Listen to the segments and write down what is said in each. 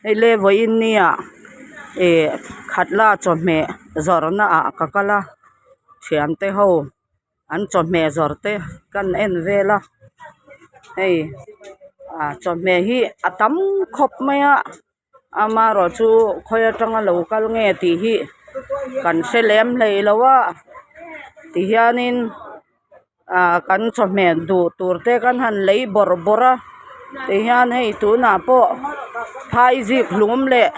Hei le vawiin nia ih khatla chawhmeh zawrhna ah ka kal a thiante ho an chawhmeh zawrh te kan en vel a hei ah chawhmeh hi a tam khawp mai a amaherawh chu khawi atanga lo kal nge tih hi kan hre lem hlei lo a tihianin ah kan chawhmeh duh tur te kan han lei bawrh bawrh a tihian hei tunah pawh phai zik hlum leh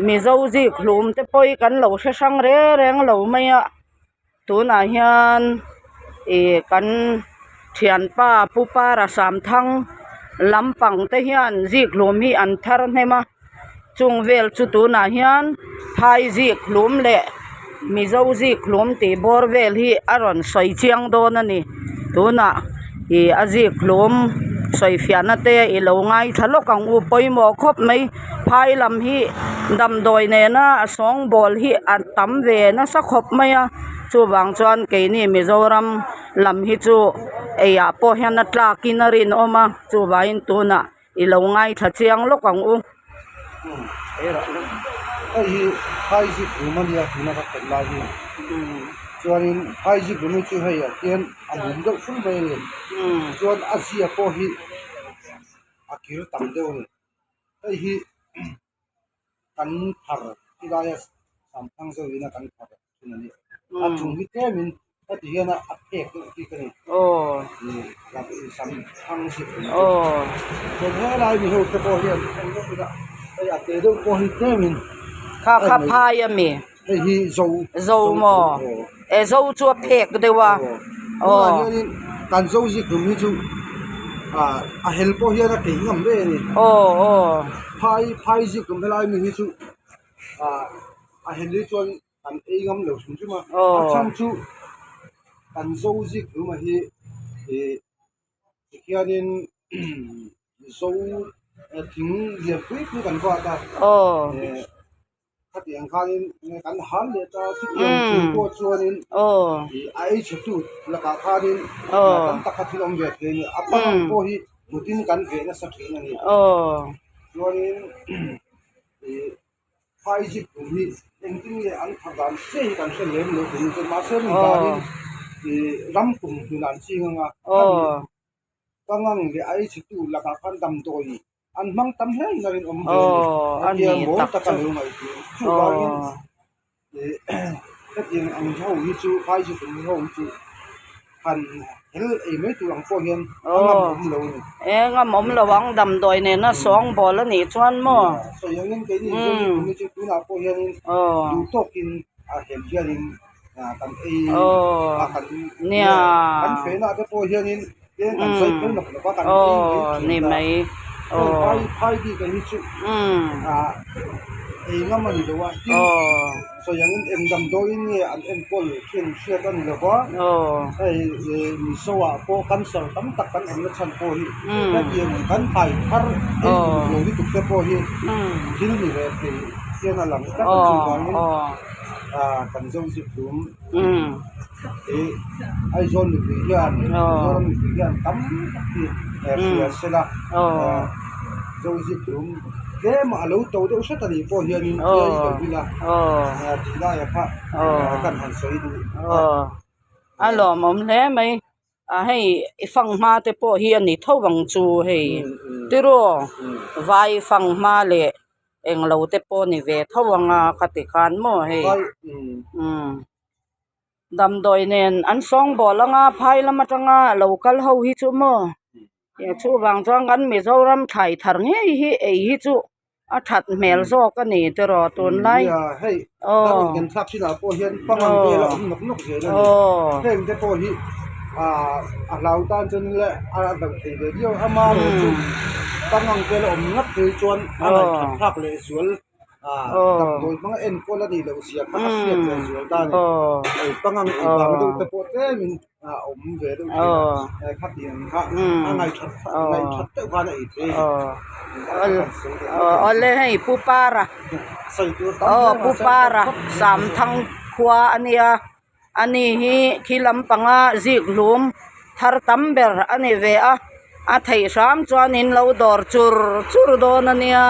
mizo zik hlum te pawh hi kan lo hre hrang reng reng lo mai a tunah hian ih kan thianpa pu para samthang lampang te hian zik hlum hi an thar hnem a. Chung vel chu tunah hian phai zik hlum leh mizo zik hlum tih bawr vel hi a rawn sawi chiang dawn a ni tunah ih a zik hlum sawi fiahna te i lo ngaithla lawk ang u pawimawh khawp mai phai lam hi damdawi nena a sawngbawl hi a tam ve nasa khawp mai a chuvang chuan keini mizoram lam hi chu eiah pawh hian a tlakin a rinawm a chuvangin tunah. I lo ngaithla chiang lawk ang u. Hei hi phai zik rum a nia tuna ka khelh lai hi chuanin phai zik rum hi chu hei ah hian a mum deuh fur mai a ni chuan a zia pawh hi a kir tam deuh a ni hei hi kan phar ti laia samthang zeuh ina kan phar thin a ni a chung hi tlemin heti hian a phek deuh bik a ni samthang zeuh chuan helai mi ho te pawh hian hei a te deuh pawh hi tlemin kha kha phai a mi hei hi zo zo maw e zo chu a phek deuh a tunah hianin kan zo zik hlum hi chu ah a hel pawh hian a keih ngam hle a ni aw aw phai phai zik hlum helai mi hi chu ah a hel hi chuan kan ei ngam lo hrim hrim a a chhan chu kan zo zik hlum a hi ih tikhianin zo thing lian pui pui kan ruat a eh. Khatiang khanin kan hal leh ta chutiang chung pawh chuanin ih a ei chhe tu lakah khanin tam tak kha thil awm ve thei a ni. A pangang pawh hi kutin kan veh nasa thin a ni. Chuanin ih phai zip tum hi engtin nge an tha dan chiah hi kan hre lem lo thei a ni. Mahse rin danin ih ram kum hnunah an ching ang a, pangang leh a ei chhe tu lakah khan damdawi An hmang tam hle in a rinawm ve a ni. Hetia mawl taka lo ngaihtuah chuvangin ih hetiang ang ho hi chu phai zu tum ho hi chu han hel ei mai tur ang pawh hian a ngam awm lo a ni. E ngam awm lo ang damdawi nena sawngbawl a nih chuan maw. Sawi angin keini zu tum hi chu tunah pawh hianin duh tawkin a hel hianin kan ei a kan kan fehna te pawh hianin Eng an sawi phel nawk nawk a kan ei mai thin ta heng phai phai bik ang hi chu ah ei ngam a ni lo a tin sawi angin eng damdawiin nge an enkawl thin hriat a ni lo va hei ih mizo ah pawh cancer tam tak kan awmna chhan pawh hi hetiang kan phai thar ei duh lo lutuk te pawh hi thil ni ve thei hian a lang tlat a chuvangin ah kan zo zip tum. Ih Aizawl mipui hian Mizoram mipui hian tam tak hi hria se la Zozi tum tlem a lo to deuh hret a nih pawh hianin tlem i lo ila tih laia kha kan han sawi duh a. A lawmawm hle mai. A hei i fanghma te pawh hi a ni tho ang chu hei tiraw vai fanghma leh englo te pawh ni ve tho ang a ka ti khan maw hei umm damdawi nen an sawngbawl anga phai lam atanga lo kal ho hi chu maw chuvang chuan kan Mizoram thlai thar ngei hi ei hi chu. A that hmel zawk a ni tiraw tunlai. Nia hei a rawn ken thlak chinah pawh hian pangang vel a awm nawk nawk zel a ni. Heng te pawh hi ah a hlau tan chuan le a hlauh thei ve viau a amaherawh chu pangang vel a awm ngat phei chuan a ngaihthat thlak leh zual ah damdawi hmanga enkawl a nih loh zia kha a hriat leh zual ta a ni. Hei pangang ei vang deuh te pawh tlemin a awm ve deuh thin a khatiang kha a ngaihthat ngaihthat deuh khan a ei thei a ni awle hei pu para aw pu para samthang khua a nia ani hi khi lampanga zik hlum thar tam ber a ni ve a a theih hram chuan in lo dawr chur chur dawn a nia.